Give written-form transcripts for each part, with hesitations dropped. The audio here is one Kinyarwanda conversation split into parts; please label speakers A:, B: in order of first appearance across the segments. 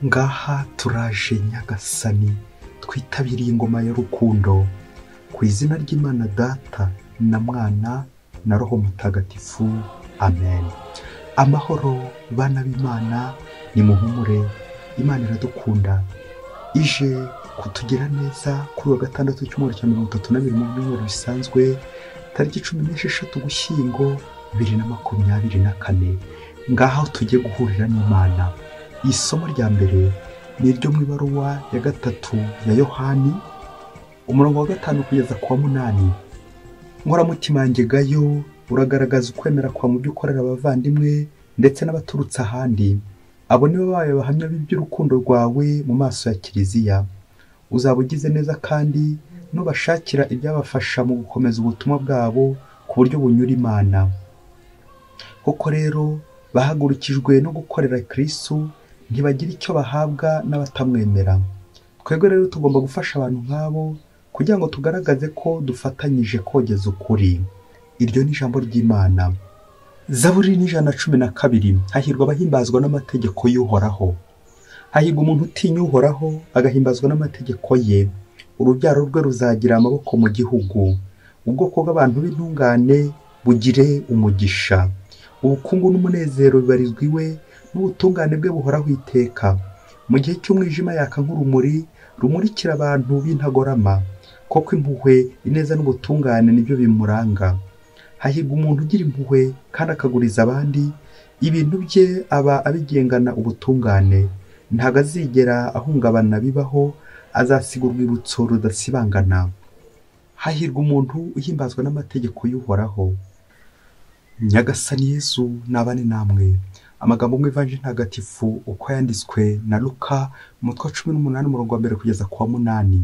A: Ngaha turaje Nyagasani, twitabiriye ingoma ya rukundo, ku izina ry'Imana Data na Mwana na Roho Mutagatifu, amen. Amahoro bana b'Imana, nimuhumure, Imana iradukunda, ije kutugira neza kuri wa gatandatu cy'umweru cya 32 mu byumweru bisanzwe, tariki 16 Ugushyingo 2024. Ngaha tujye guhurira n'Imana. Isomo rya mbere ni iryo mu ibaruwa ya 3 ya Yohani, umurongo wa 5 kugeza ku wa 8. Nkoramutima yanjye Gayo, uragaragaza ukwemera kwa mu byo ukorera abavandimwe ndetse n'abaturutse ahandi. Abo nibo babaye abahamya b'iby'urukundo rwawe mu maso ya Kiliziya. Uzaba ugize neza kandi nubashakira ibyabafasha mu gukomeza ubutumwa bwabo ku buryo bunyura Imana. Koko rero bahagurukijwe no gukorera Kristo, ntibagira icyo bahabwa n'abatamwemera. Twebwe rero tugomba gufasha abantu nk'abo kugira ngo tugaragaze ko dufatanyije kogeza ukuri. Iryo ni ijambo ry'Imana. Zaburi ni 112. Hahirwa abahimbazwa n'amategeko y'Uhoraho. Hahirwa umuntu utinya Uhoraho agahimbazwa n'amategeko ye. Urubyaro rwe ruzagira amaboko mu gihugu. Ubwoko bw'abantu b'intungane bugire umugisha. Ubukungu n'umunezero bibarizwa iwe, n'ubutungane bwe buhoraho iteka. Mu gihe cy'umwijima yaka nk'urumuri rumurikira abantu b'intagorama. Koko impuhwe, ineza n'ubutungane nibyo bimuranga. Hahirwa umuntu ugira impuhwe kandi akaguriza abandi, ibintu bye aba abigengana ubutungane. Ntabwo azigera ahungabana bibaho, azasiga urwibutso rudasibangana. Hahirwa umuntu uhimbazwa n'amategeko y'Uhoraho. Nyagasani Yesu nabane namwe. Amagambo mu Ivanjiri Ntagatifu uko yanditswe na Luka, umutwe wa 18 umurongo wa 1 kugeza ku wa 8.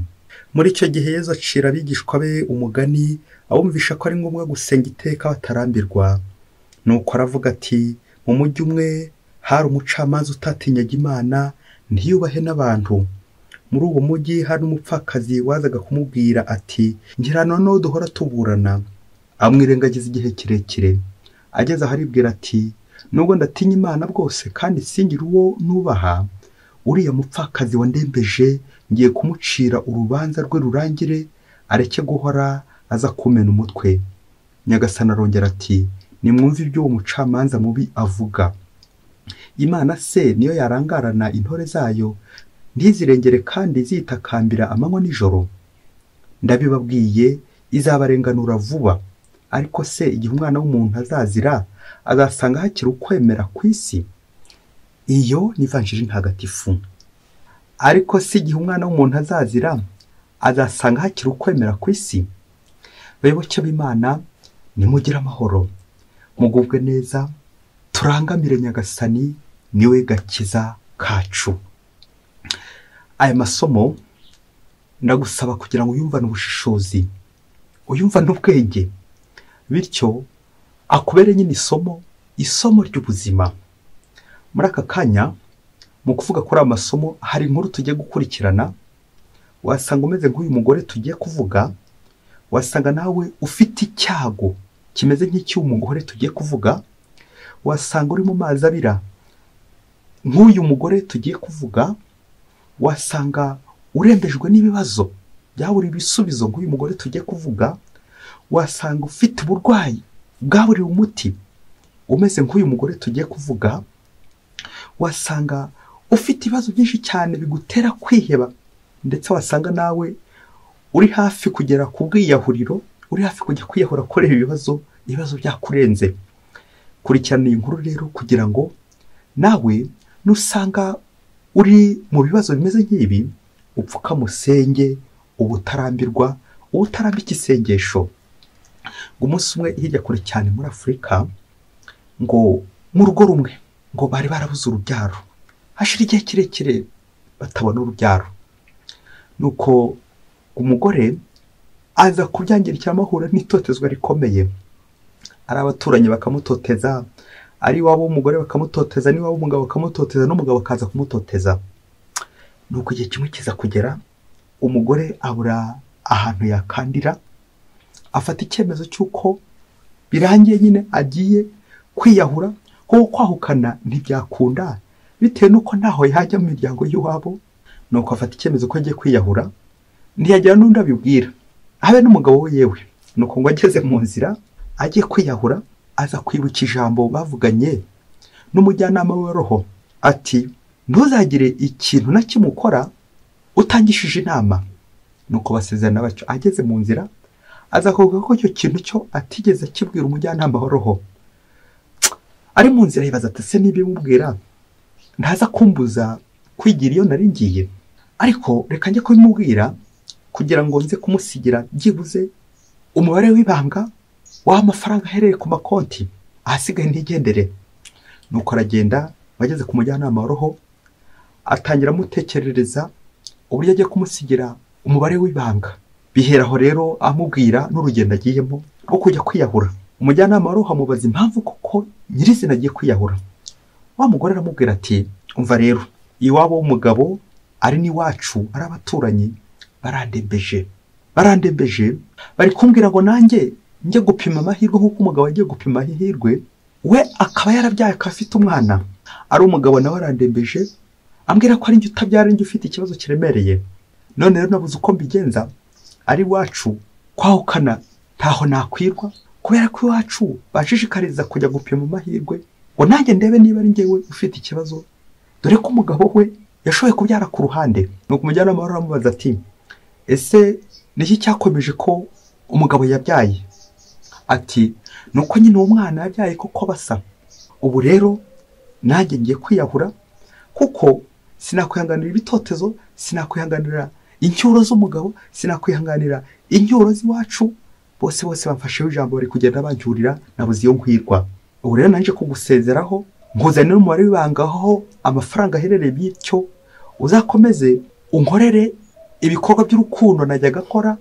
A: Muri icyo gihe Yesu acira abigishwa be umugani, abumvisha ko ari ngombwa gusenga iteka batarambirwa. Nuko aravuga ati: mu mujyi umwe hari umucamanza utatinyaga Imana, ntiyubahe n'abantu. Muri uwo mujyi hari umupfakazi wazaga kumubwira ati: ngira none duhora tuburana. Amwirengagiza igihe kirekire. Ageze aho aribwira ati: nubwo ndatinya Imana bwose kandi singira uwo nubaha, uriya mupfakazi wandembeje ngiye kumucira urubanza rwe rurangire, areke guhora aza kumena umutwe. Nyagasani arongera ati: nimwumve ibyo uwo mucamanza mubi avuga. Imana se niyo yarangarana intore zayo, ntizirengere kandi zitakambira amanywa n'ijoro? Ndabibabwiye, izabarenganura vuba. Ariko se igihe umwana w'umuntu azazira, azasanga hakiri ukwemera ku isi? Iyo ni Ivanjiri Ntagatifu. Ariko se igihe umwana w'umuntu azazira, azasanga hakiri ukwemera ku isi? Bayoboke b'Imana, nimugire amahoro, mugubwe neza, turangamire Nyagasani, niwe gakiza kacu. Aya masomo ndagusaba kugira ngo uyumvane ubushishozi, uyumvane ubwenge, bityo akubere nyine isomo, isomo ry'ubuzima. Muri aka kanya mu kuvuga kuri amasomo hari inkuru tugiye gukurikirana. Wasanga umeze nk'uyu mugore tugiye kuvuga, wasanga nawe ufite icyago kimeze nk'icy'uyu mugore tugiye kuvuga, wasanga uri mu mazi abira nk'uyu mugore tugiye kuvuga, wasanga urembejwe n'ibibazo byabura ibisubizo nk'uyu mugore tugiye kuvuga, wasanga ufite uburwayi bwaburiwe umuti umeze nk'uyu mugore tugiye kuvuga, wasanga ufite ibibazo byinshi cyane bigutera kwiheba, ndetse wasanga nawe uri hafi kugera ku bwiyahuriro, uri hafi kujya kwiyahura kubera ibibazo, ibibazo byakurenze. Kurikirana iyi nkuru rero kugira ngo nawe nusanga uri mu bibazo bimeze nk'ibi, upfukamusenge ubutarambirwa, ubutarambika isengesho. Ngo umunsi umwe hirya kure cyane muri Afurika, ngo mu rugo rumwe ngo bari barabuze urubyaro, hashira igihe kirekire batabona urubyaro. Nuko umugore aza kubyangirikira, amahura n'itotezwa rikomeye. Ari abaturanyi bakamutoteza, ari iwabo w'umugore bakamutoteza, n'iwabo w'umugabo bakamutoteza, n'umugabo akaza kumutoteza. Nuko igihe kimwe kiza kugera, umugore abura ahantu yakandira, afata icyemezo cy'uko birangiye nyine agiye kwiyahura, kuko kwahukana ntibyakunda, Bitewe n'uko ntaho yajya mu miryango y'iwabo, nuko afata icyemezo ko agiye kwiyahura, ntiyagira n'undi abibwira, habe n'umugabo we yewe. Nuko ngo ageze mu nzira agiye kwiyahura, aza kwibuka ijambo bavuganye n'umujyanama wa roho, ati ntuzagire ikintu na kimwe ukora utangishije inama. Nuko basezerana batyo. Ageze mu nzira aza kuvuga ko icyo kintu cyo atigeze akibwira umujyanama wa roho. Ari mu nzira yibaza ati se nibimubwira ntaza kumbuza kwigira iyo nari ngiye, ariko reka njye kubimubwira kugira ngo nze kumusigira byibuze umubare w'ibanga w'amafaranga ahereye ku makonti, ahasigaye ntigendere. Nuko aragenda, bageze ku mujyanama wa roho atangira amutekerereza uburyo agiye kumusigira umubare w'ibanga. Biheraho rero amubwira n'urugendo agiyemo rwo kujya kwiyahura. Umujyanama wa roho amubaza impamvu koko nyirizina agiye kwiyahura. Wa mugore aramubwira ati umva rero, iwabo w'umugabo ari n'iwacu, ari abaturanyi, barandembeje bari kumbwira ngo nanjye njye gupima amahirwe nk'uko umugabo agiye gupima amahirwe, we akaba yarabyaye akaba afite umwana. Ari umugabo nawe arandembeje ambwira ko ari njye utabyara, njye ufite ikibazo kiremereye. None rero nabuze uko mbigenza, ari iwacu kwahukana ntaho nakwirwa, kubera ko iwacu bashishikariza kujya gupima amahirwe ngo nanjye ndebe niba ari njyewe ufite ikibazo, dore ko umugabo we yashoboye kubyara ku ruhande. Nuko umujyanama aramubaza ati ese niki cyakomeje ko umugabo yabyaye? Ati nuko nyine uwo mwana yabyaye koko basa. Ubu rero nanjye ngiye kwiyahura, kuko sinakwihanganira ibitotezo, sinakwihanganira incyuro z'umugabo, sinakwihanganira incyuro z'iwacu, bose bose bamfasheho ijambo bari kugenda bancyurira, nabuze iyo nkwirwa. Ubu rero nanje kugusezeraho, nkuzanire umubare w'ibanga aho amafaranga aherereye, bityo uzakomeze unkorere ibikorwa by'urukundo najyaga akora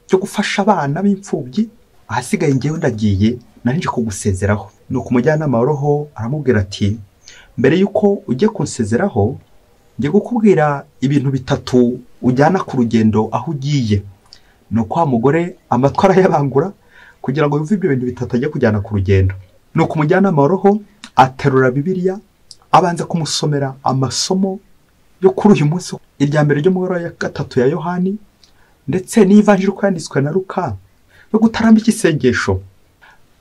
A: byo gufasha abana b'imfubyi, ahasigaye ngewe ndagiye, nanje kugusezeraho. Nuko umujyanama wa roho aramubwira ati mbere yuko ujye kunsezeraho, njye gukubwira ibintu bitatu ujyana ku rugendo aho ugiye. Nuko wa mugore amatwi arayabangura kugira ngo yumve ibyo bintu bitatu ajye kujyana ku rugendo. Nuko umujyanama wa roho aterura Bibiliya, abanza kumusomera amasomo yo kuri uyu munsi, irya mbere ryo mu ya 3 ya Yohani, ndetse n'ivanjiri uko yanditswe na Luka, yo gutarambika isengesho.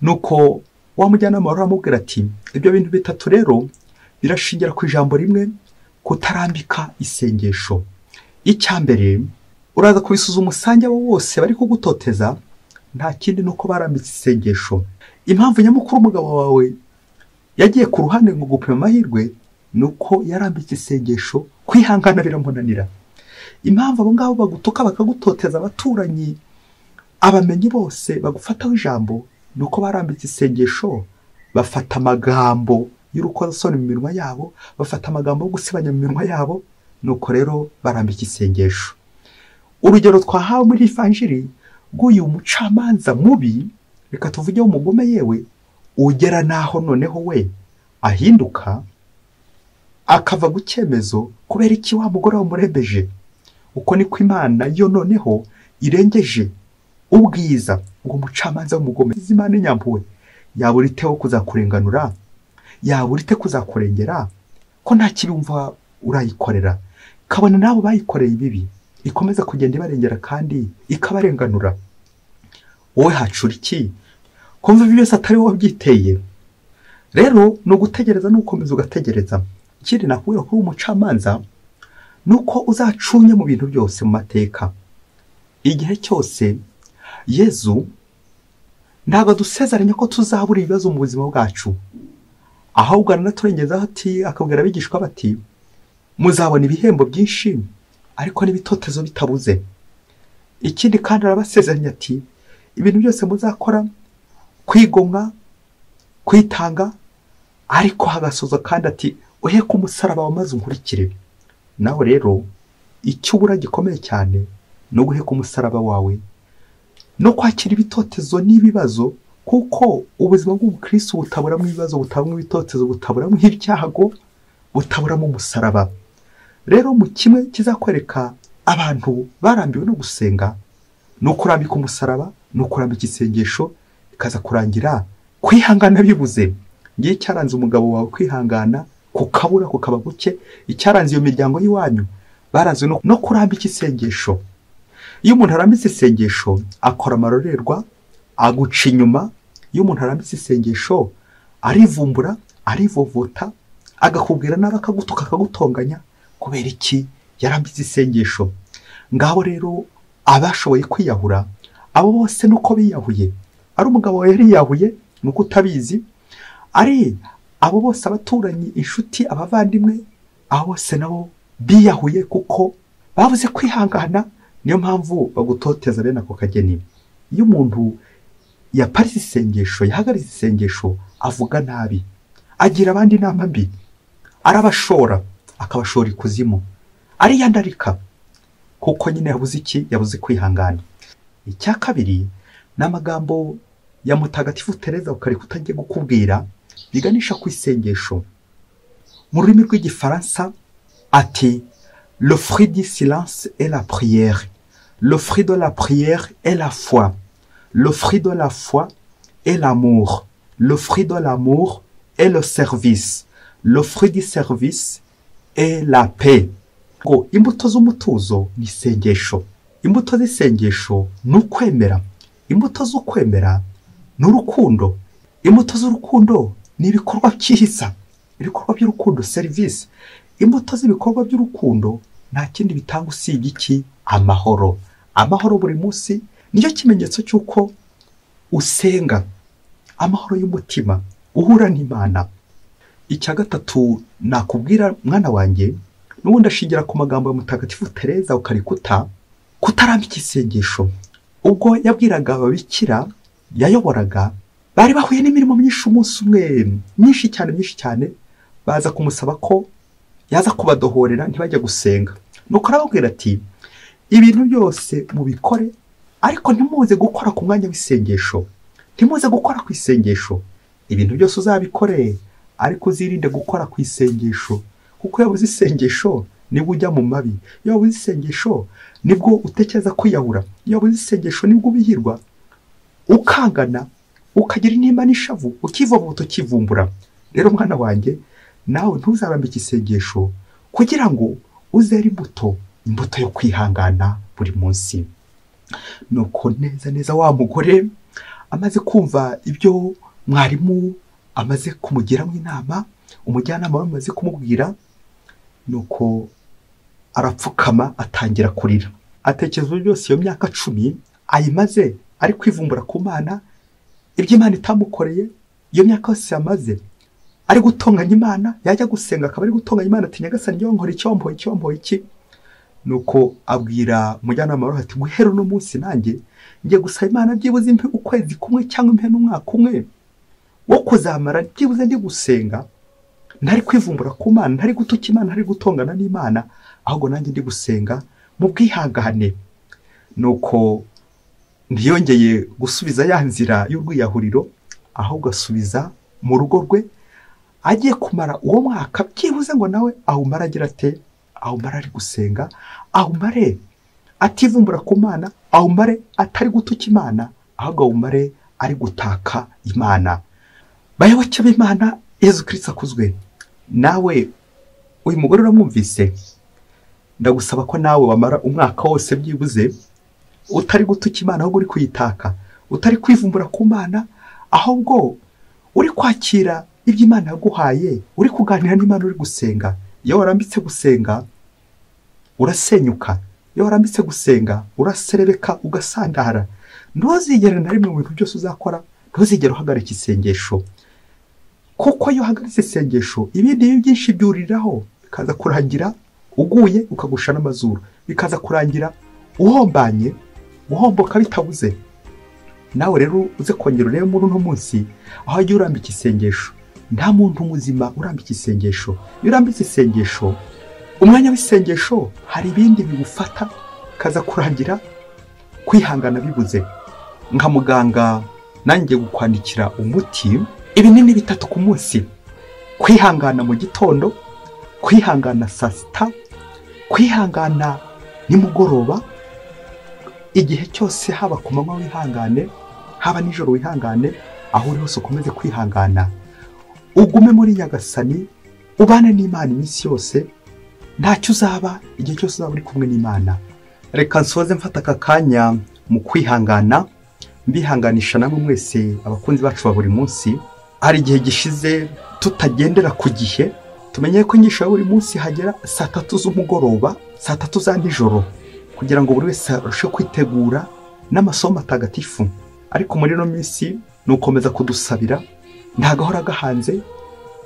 A: Nuko wa mujyanama wa roho aramubwira ati ibyo bintu bitatu rero birashingira ku ijambo rimwe, kutarambika isengesho. Icya mbere, uraza kubisuzuma usange abo bose bari kugutoteza nta kindi nuko barambitse isengesho. Impamvu nyamukuru umugabo wawe yagiye ku ruhande ngo gupima amahirwe nuko yarambitse isengesho, kwihangana biramunanira. Impamvu abo ngabo bagutuka bakagutoteza, abaturanyi, abamenyi bose bagufataho ijambo, nuko barambitse isengesho, bafata amagambo y'urukozasoni mu minwa yabo, bafata amagambo yo gusebanya mu minwa yabo, nuko rero barambika isengesho. Urugero twahawe muri ivanjiri rw'uyu mucamanza mubi, reka tuvuge umugome yewe, ugera naho noneho we ahinduka akava ku cyemezo kubera iki wa mugore wamurembeje. Uko niko Imana yo noneho irengeje ubwiza ngo umucamanza w'umugome. Imana inyampuwe yabura ite kuzakurenganura, yabura ite kuzakurengera, ko nta kibi wumva urayikorera, kabona nabo bayikoreye ibibi ikomeza kugenda ibarengera kandi ikabarenganura. Wowe hacura iki kumva ibi byose atari wowe wabyiteye? Rero ni ugutegereza, n'ukomeza ugategereza. Ikindi nakubwira kuri umucamanza nuko uzacunye mu bintu byose mu mateka. Igihe cyose Yezu ntabwo adusezeranya ko tuzabura ibibazo mu buzima bwacu, ahubwo aranaturengezaho ati, akabwira abigishwa bati muzabona ibihembo byinshi ariko n'ibitotezo bitabuze. Ikindi kandi arabasezeranya ati ibintu byose muzakora, kwigomwa, kwitanga, ariko hagasoza kandi ati uheke umusaraba wamaze unkurikire. Nawe rero icyo ubura gikomeye cyane no guheka umusaraba wawe no kwakira ibitotezo n'ibibazo, kuko ubuzima bw'umukristo butaburamo ibibazo, butaburamo ibitotezo, butaburamo ibyago, butaburamo umusaraba. Rero mu kimwe kizakwereka abantu barambiwe no gusenga no kurambika umusaraba no kurambika isengesho, ikaza kurangira kwihangana bibuze. Ngiye cyaranze umugabo wawe kwihangana kukabura kukaba guke. Icyaranze iyo miryango y'iwanyu, baranzwe no kurambika isengesho. Iyo umuntu arambitse isengesho akora amarorerwa, aguca inyuma. Iyo umuntu arambitse isengesho arivumbura, arivovota, agakubwira nabi, akagutuka, akagutonganya. Kubera iki? Yarambitse isengesho. Ngabo rero abashoboye kwiyahura, abo bose nuko biyahuye. Ari umugabo yariyahuye nuko utabizi, ari abo bose abaturanyi, inshuti, abavandimwe, abo bose nabo biyahuye kuko babuze kwihangana. Niyo mpamvu bagutoteza bene ako kageni. Iyo umuntu yaparitse isengesho, yahagaritse isengesho, avuga nabi, agira abandi inama mbi, arabashora, akabashora ikuzimu, ariyandarika, kuko nyine yabuze iki? Yabuze kwihangana. Icya kabiri ni amagambo ya Mutagatifu Tereza ukareka utangiye gukubwira, biganisha ku isengesho. Mu rurimi rw'Igifaransa ati: le fruit du silence est la prière, le fruit de la prière est la foi, le fruit de la foi est l'amour, le fruit de l'amour est le service, le fruit du service est la paix. Ngo imbuto z'umutuzo ni isengesho, imbuto z'isengesho ni ukwemera, imbuto z'ukwemera ni urukundo, imbuto z'urukundo ni ibikorwa byiza, ibikorwa by'urukundo, service. Imbuto z'ibikorwa by'urukundo nta kindi bitanga usibye iki? Amahoro. Amahoro buri munsi nicyo kimenyetso cy'uko usenga, amahoro y'umutima, uhura n'Imana. Icya gatatu nakubwira mwana wanjye, n'ubundi ashingira ku magambo ya Mutagatifu Tereza ukarikuta, kutarambika isengesho. Ubwo yabwiraga ababikira yayoboraga, bari bahuye n'imirimo myinshi umunsi umwe, myinshi cyane myinshi cyane, baza kumusaba ko yaza kubadohorera ntibajya gusenga. Nuko arababwira ati: ibintu byose mubikore, ariko ntimuze gukora ku mwanya w'isengesho, ntimuze gukora ku isengesho. Ibintu byose uzabikore, ariko uzirinde gukora ku isengesho, kuko yabuze isengesho nibwo ujya mu mabi, iyo wabuze isengesho nibwo utekereza kwiyahura, iyo wabuze isengesho nibwo ubihirwa, ukangana, ukagira intimba n'ishavu, ukivovuta, ukivumbura. Rero mwana wanjye, nawe ntuzarambike isengesho kugira ngo uzere imbuto, imbuto yo kwihangana buri munsi. Nuko neza neza wa mugore amaze kumva ibyo mwarimu amaze kumugiramo inama, umujyanama we amaze kumubwira, nuko arapfukama atangira kurira. Atekereza byose iyo myaka 10 ayimaze ari kwivumbura ku Mana, ibyo Imana itamukoreye, iyo myaka yose yamaze ari gutonganya Imana, yajya gusenga akaba ari gutonganya Imana ati: Nyagasani njye nkora icyo wampoye, icyo wampoye iki. Nuko abwira umujyanama we ati: guhera uno munsi nanjye ngiye gusaba Imana byibuze impe ukwezi kumwe cyangwa impe n'umwaka umwe wo kuzamara byibuze ndi gusenga, ntari kwivumbura ku Mana, ntari gutuka Imana, ntari gutongana n'Imana, ahubwo nanjye ndi gusenga mu bwihangane. Nuko ntiyongeye gusubiza ya nzira y'urwiyahuriro, ahubwo asubiza mu rugo rwe, agiye kumara uwo mwaka byibuze ngo nawe awumara agira ate? Awumara ari gusenga, awumare ativumbura ku Mana, awumare atari gutuka Imana, ahubwo awumare ari gutaka Imana. Bayoboke b'Imana, Yezu Kristo akuzwe. Nawe uyu mugore uramwumvise, ndagusaba ko nawe wamara umwaka wose byibuze utari gutuka Imana, ahubwo uri kuyitaka, utari kwivumbura ku Mana, ahubwo uri kwakira ibyo Imana yaguhaye, uri kuganira n'Imana, uri gusenga. Iyo warambitse gusenga urasenyuka, iyo warambitse gusenga uraserebeka, ugasandara. Ntuzigere na rimwe mu bintu byose uzakora, ntuzigere uhagarika isengesho, kuko iyo uhagaritse isengesho ibindi byinshi byuriraho, bikaza kurangira uguye ukagusha n'amazuru, bikaza kurangira uhombanye, uhomboka bitabuze. Nawe rero uze kongera urebe muri uno munsi aho ujya urambika isengesho. Nta muntu muzima urambika isengesho. Iyo urambitse isengesho, umwanya w'isengesho hari ibindi bigufata, kaza kurangira kwihangana bibuze. Nka muganga nanjye gukwandikira umuti, ibinini 3 ku munsi: kwihangana mu gitondo, kwihangana saa sita, kwihangana nimugoroba. Igihe cyose, haba ku manywa wihangane, haba nijoro wihangane, aho uri hose ukomeze kwihangana, ugume muri Nyagasani, Ubane n'Imana iminsi yose, ntacyo uzaba igihe cyose uzaba uri kumwe n'Imana. Reka nsoze mfata aka kanya mu kwihangana, mbihanganisha namwe mwese abakunzi bacu ba buri munsi. Hari igihe gishize tutagendera ku gihe, tumenye ko inyigisho ya buri munsi hagera saa 3 z'umugoroba, saa 3 za nijoro, kugira ngo buri wese arusheho kwitegura n'amasomo matagatifu. Ariko muri ino minsi ni ukomeza kudusabira, nta gahora gahanze.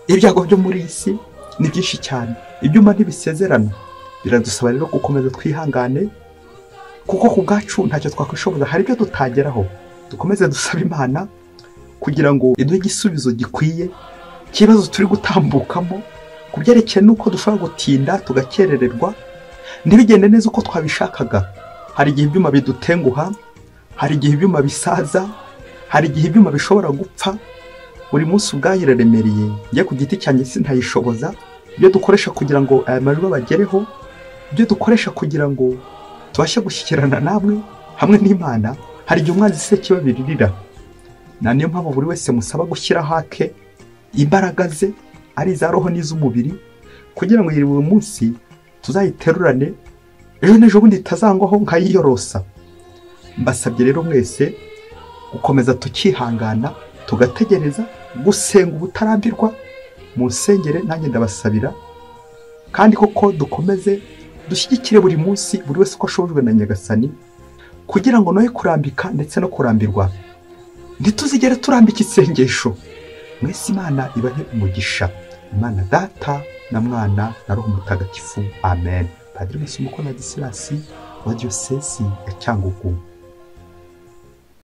A: Ibyago byo muri iyi si ni byinshi cyane, ibyuma ntibisezerana. Biradusaba rero gukomeza twihangane, kuko ku bwacu ntacyo twakwishoboza, hari ibyo tutageraho. Dukomeze dusabe Imana kugira ngo iduhe igisubizo gikwiye ikibazo turi gutambukamo, ku byerekeye n'uko dushobora gutinda tugakerererwa, ntibigende neza uko twabishakaga. Hari igihe ibyuma bidutenguha, hari igihe ibyuma bisaza, hari igihe ibyuma bishobora gupfa. Buri munsi ubwayo iraremereye, njye ku giti cyanjye sintayishoboza. Ibyo dukoresha kugira ngo aya majwi abagereho, ibyo dukoresha kugira ngo tubashe gushyikirana namwe hamwe n'Imana, hari igihe umwanzi se kibabiririra. Na niyo mpamvu buri wese musaba gushyira hake imbaraga ze, ari iza roho n'iz'umubiri, kugira ngo buri munsi tuzayiterurane, ejo n'ejo bundi itazangwaho nkayiyorosa. Mbasabye rero mwese gukomeza tukihangana, tugategereza, gusenga ubutarambirwa. Munsengere nanjye ndabasabira, kandi koko dukomeze dushyigikire buri munsi buri wese uko ashobojwe na Nyagasani, kugira ngo noye kurambika ndetse no kurambirwa. Ntituzigere turambika isengesho. Mwese Imana ibahe umugisha. Imana Data na Mwana na Roho Mutagatifu. Amen. Padiri Masumbuko Ladislas wa Diyosezi ya Cyangugu.